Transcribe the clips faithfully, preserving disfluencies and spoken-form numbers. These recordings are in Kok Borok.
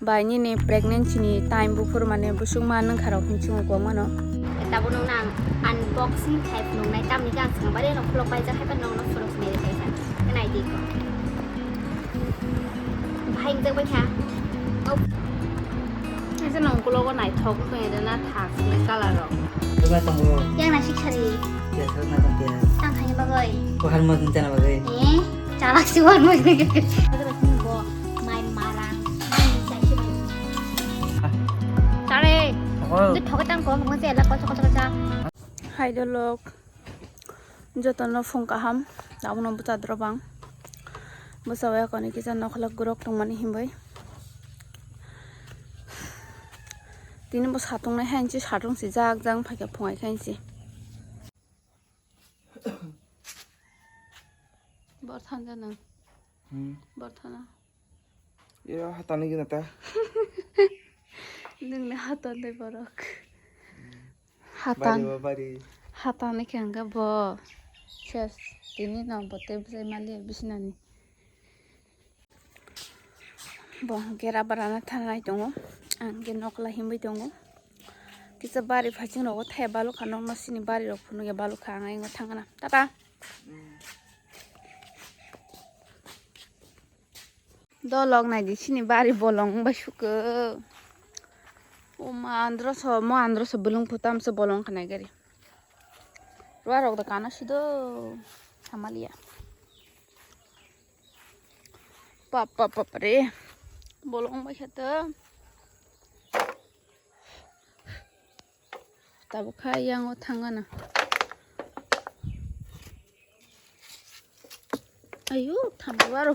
Bai nini pregnancy ni time buphuru mane busuk ma nung kharok hinchung kok mano. Tabuk nung nang unboxing khai phunuk nai tamni khe ang swkang bari no khulok paijak hai phano nung no phunuk sinai rwkha. Nai di ko. Bahai wngjak bai kha. Kaisa nung kulogo naithok wngkha ede na thak sini colour rok. Yang na sik sari. Tang khaini bagwi. Ko har ma dun chana bagwi. Eh, chalak si wan bagwi. Mai marang. Tare. Tare. Thok tang ko mo se la ko ko ko. Hai dolok. Jotono phung kaham, tabukno bwchadrok bang. Bwchao yakoni kisa nokhlak gurok tongmani hinwi. Tini bo satung nai hai hinwi satung sijak jak phaikha phungai khe hinwi. Borthana nang. Hmm. Borthana. Yo, hatani gina ta. Nungni hatan de borok. Hatan. Bari, bari. Hatan ni khe hwnkhe bo. Ses, tini nang bo tei bwsai mali bisinani. Bo hwnkhe rubber ana thanai tongo. Ang khe nokla himwi tongo. Kisa bari phaiching rogo thaya balukha nokno sini bari rok phunukya balukha ang ayang thangna. Tata. Dolok naidi sini bari bolong bai suko. O ma andro so, mo andro so bolong putam so bolong khanai gari. Rua rok da kana sido. Hamalia. Pap pap pap re. Bolong bai khato. Tabuk kha yang o thangana. Ayo, thambo aro.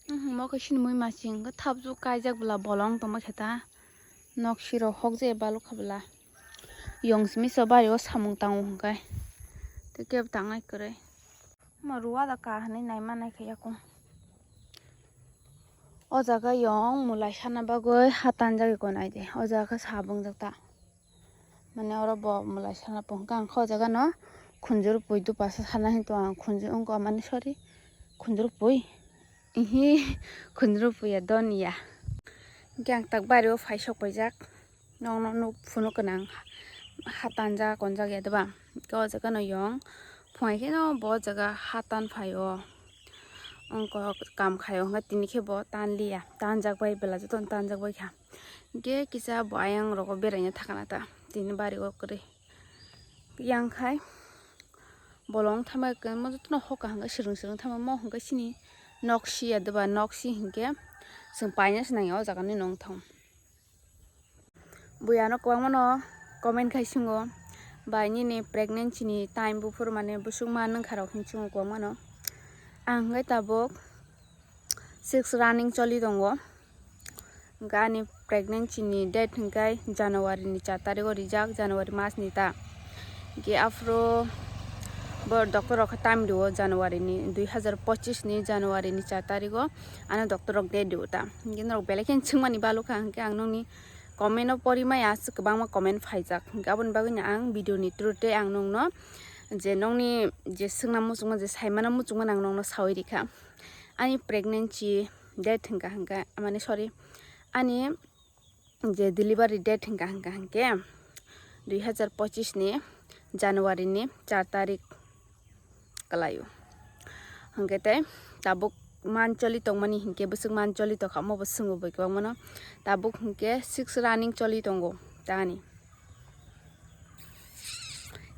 Mhm, mo khe sini mui machine khe thapjak kaijak bwla bolong tongma khe ta. Nok siro hokje balukha bwla. Yong simi so bari o samung tango hwnkhe. Tei kebo tangnai kwrwi. Ma ruwa da ka hinwi naima naikha yakung. O jaga yong mwlai sana bagwi ha tanjagwi ko naidi. O jaga khe sabung jak ta. Mane oro bo mwlai sana pung kha ang khe o jaga no khunjur pui dupasa sana hinwi tongo ang khunjur wngkha mani sorry khunjur pui ihi khunjur pui ya don ya hwnkhe ang tak bari o phai sok paijak. Nokno nuk phunuk gwnang ha tanjak onjak ya doba. Hwnkhe o jaga no yong phunai kheno bo jaga ha tan phaio. Wngkok kam khaio hwnkhe tini khe bo tan liya. Tanjak bai bwla jotono tanjak bai kha. Hwnkhe kisa bo ayang rogo beraina thangna ta tini bari o kwrwi. Yang khai bolong thama mo jotono hoka hwnkhe swrwng swrwng thama mo hwnkhe sini nok si ya doba nok si hwnkhe chwng paina se nangya o jaga ni nongthong. Buya no kwbangma no comment khai singo bai nini pregnancy ni time buphuru mane busuk ma nungkha rok hinwi singo kwbangma no. Ang hwnkhe tabuk six running choli tongo. Hwnkhe ani pregnancy ni date hwnkhe January ni char tarikh o rijak, January mas ni ta. Hwnkhe aphuru bo doctor rok khe time rio January ni dui hazar pochis ni January ni char tarikh o ano doctor rok date rio ta. Hwnkhe norok belai kheno swngmani balukha hwnkhe ang nokni comment o pori maya aswk kwbangma comment phaijak. Hwnkhe aboni bagwino ang video ni through tei ang nokno je nokni je swngna muchungma je saimano muchungmano ang nokno sawi rikha. Ani pregnancy date hwnkha hwnkha mane sorry ani je delivery date hwnkha hwnkha hwnkhe dui hazar pochis ni January ni char tarikh kwlaio. Hwnkhe tei tabuk mancholi tongmani hinkhe bwswk mancholi tongkha omo bo swngo bai kwbangmano. Tabuk hinkhe six running choli tongo tani.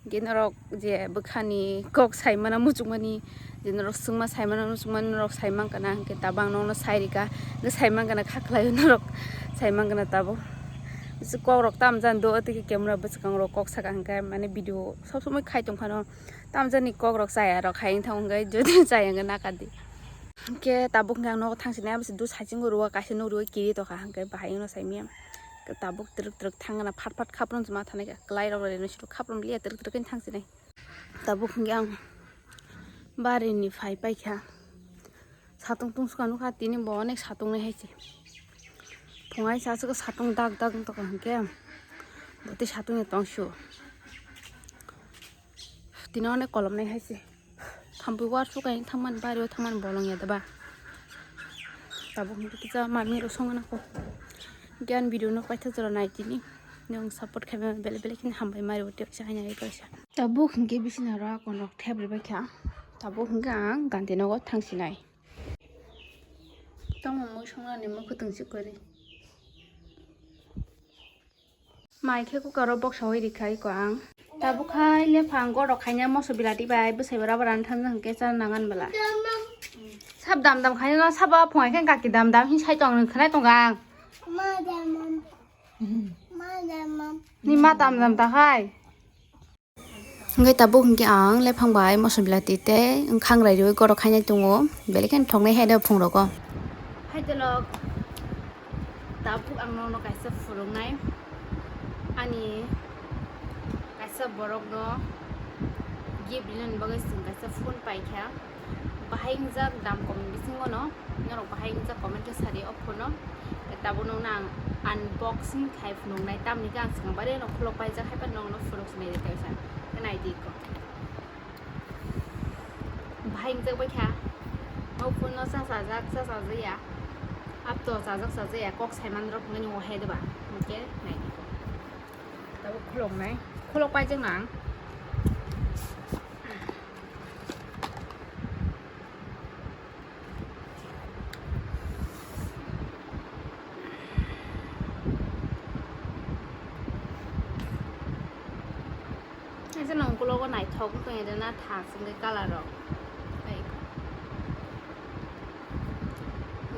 Hinkhe norok je bwkhani kok saimano muchungmani, je norok swngma saimano muchungmani norok saimankha na hinkhe tabuk ang nokno sairikha, hinkhe saimankha na kha khlaio norok saimankha na tabuk. Bwswk kokrok tamjani do tei khe camera bwskangrok kok saka hinkhe mane video sob somoi khai tongphano. Tamjani kokrok chaya rok hai wngthang hwnkhe jodi chaya hwnkhe nakadi. Hwnkhe tabuk hwnkhe ang nogo thangsinai abose dusai chwngno rwo kaisa nukriwi kiri tongkha hwnkhe bahai wngno saimanya. Tabuk twrwk twrwk thangna phat phat khaprum se ma thanai kha kwlai rok rw suru khaprum liya twrwk twrwk khe thangsinai. Tabuk hwnkhe ang barini phai paikha. Satung tungsukha nukha tini bo onek satung nai hai se. Phungai sa aswk satung dak dak wng tongkha hwnkhe bo tei satung ya tongsu. Tini onek kolom nai hai se. Thampui uarsuk kain thangmani bari o thangmani bolong ya da ba. Tabuk hwnkhe kisa mami rok songna kho. Hinkhe ani video no paitha jora nai tini. Nwng support khaima bele bele khe hambai mari bo tei kisa haina kaisa. Tabuk hwnkhe bisina rok nok thep ribai kha. Tabuk hwnkhe ang ganti nogo thangsinai. Tamo mui songnani mui kwtwng si kwrwi. Mai khe cooker o boksawi rikha iko ang. Tabuk khai lephang gorok khaina moso bilati bai bwsai bara bara thang thang khe cha nangan bwla. Sab dam dam khaina no sabo phungai khe kaki dam dam hin sai tong khwnai tong ang. Ma dam dam. Ma dam dam. Ni ma dam dam ta khai. Hingke tabuk hingke ang lephang bai moso bilati tei wngkhang rai riui gorok khainai tongo, belai kheno thoknai hai phungrogo. Hai tolok tabuk ang nono kaisa phunuknai, ani kaisa borokno gift rinani bagwi chwng kaisa phone paikha. Bahai wngjak dam komni bisingo no, norok bahai wngjak comment khe sadi o phone no. Tabuk nokno ang unboxing khai phunuknai, tamni khe ang swkang bai reno khulok paijak, haiphano nokno phunuk sinai de teisa. Khe nai di ko. Bahai wngjak bai kha. O phone no cha chajak, cha chajaya. Apto chajak chajaya, kok saiman rok nani o hai de ba. Hingke nai di ko. Tabuk khuloknai. Khulok paijak nang. Kaisa nong ukulok o naithok wng tong ya, na thas wngkhe colour rok.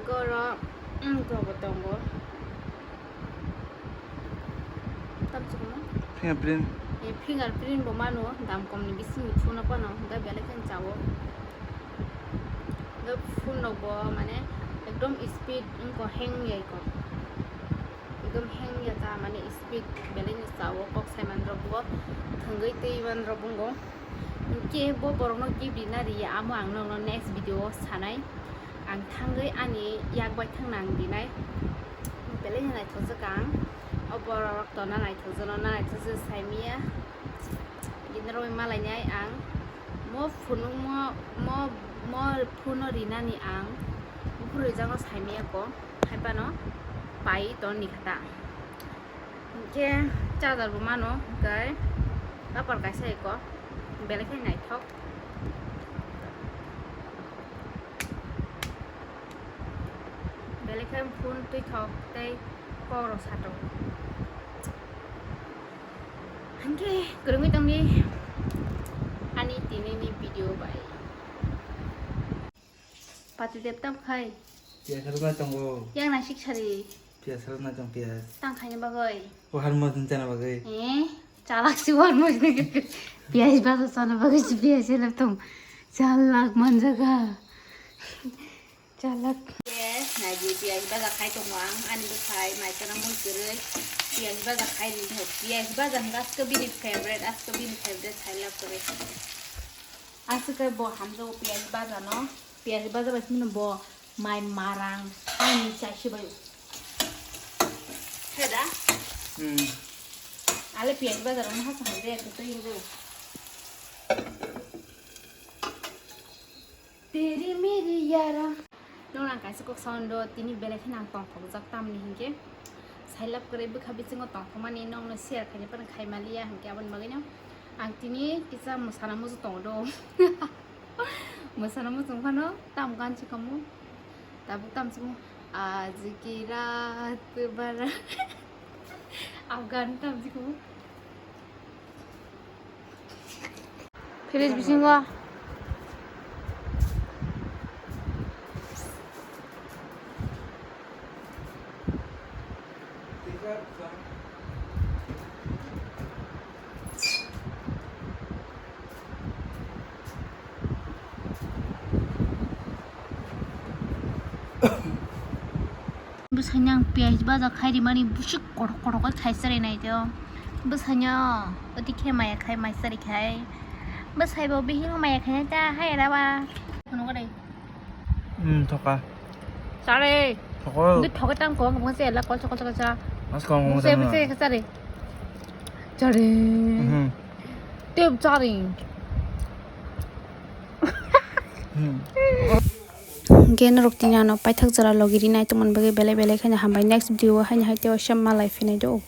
Goro, um, tobo tongo. Tamchukma? Fingerprint. Eh, fingerprint bo mano, dam komni bisingni phone no phano, hwnkhe belai kheno chawo. Hwnkhe phone rok bo mane ekdom speed wngkha, hang ya kho. Ekdom hang ya ta, mane speed belai no chawo, kok saiman rok bo thwngwi twi man rok bo wngkha. Hwnkhe bo borok no gift rina riya, amo ang nokno next video o sanai. Ang thangwi ani yak bai thangna ang dinai. Belai no naithokjak ang. O borok rok tona naithokjak no, na naithokjak saimaya. Gini rok malainai ang. Mo phunukmo, mo, mo phone no rinani ang. Buphuru rijak no saimaya ko. Haiphano pai ton ni khata. Hingke charger bo mano, hingke cover kaisa eko, belai khe naithok. Belai khe phone twithok tei kok rok satok. Hingke kwrwngwi tongdi ani tinini video bai. Pati dep tam khai. Piyaj harwk nai tongo. Yang nasik sari. Piyaj harwk nai tong piyaj. Tang khaini bagwi. O harmos din chana bagwi. Eh, chalak si harmos din. Piyaj baja chana bagwi si piyaj helap tong. Chalak manjaga. Chalak. Yes, naji piyaj baja khai tongo ang. Ani bwkhai mai chana mui kwrwi. Piyaj baja khai ri no. Piyaj baja hwnkhe asko bini favorite, asko bini favorite khai lab kwrwi. Aswk khe bo hamjago piyaj baja no, piyaj baja bai simi no bo mai marang ani chai se bai. He da? Hmm. Ale piyaj baja rok no hasa hamjaya khe twi hinjao. Teri meri yara. Nokno ang kaisa kok sound o, tini belai kheno ang tongthokjak, tamni hinkhe sailab kwrwi bwkha bisingo tongthokmani nokno share khaina phano khai manliya, hinkhe aboni bagwino ang tini kisa mwsana muchung tongo do. Mwsana muchung phano tam ganchi khamu, tabuk tam chikung, aaj ki raat bara. Afghan tam chikung. Fridge bisingo. Bwsai nang piyaj baja khai rimani busuk kothok kothok khai chari nai teo. Bwsai no oti khe maya khai mai chari khai. Bwsai bo bihik maya khai ta hai ra ba. Phunuk ri. Hmm, thoka. Chare. Thoko. Ngi thoka tang ko mo se la kol chokol chokol cha. Mas ko mo se se chare. Chare. Hmm. Tep chare. Hmm. Hwnkhe norok tini ano paithak jora logi rinai tongmani bagwi belai belai kheno hambai. Next video o haino hai tei waisa malai phinai do.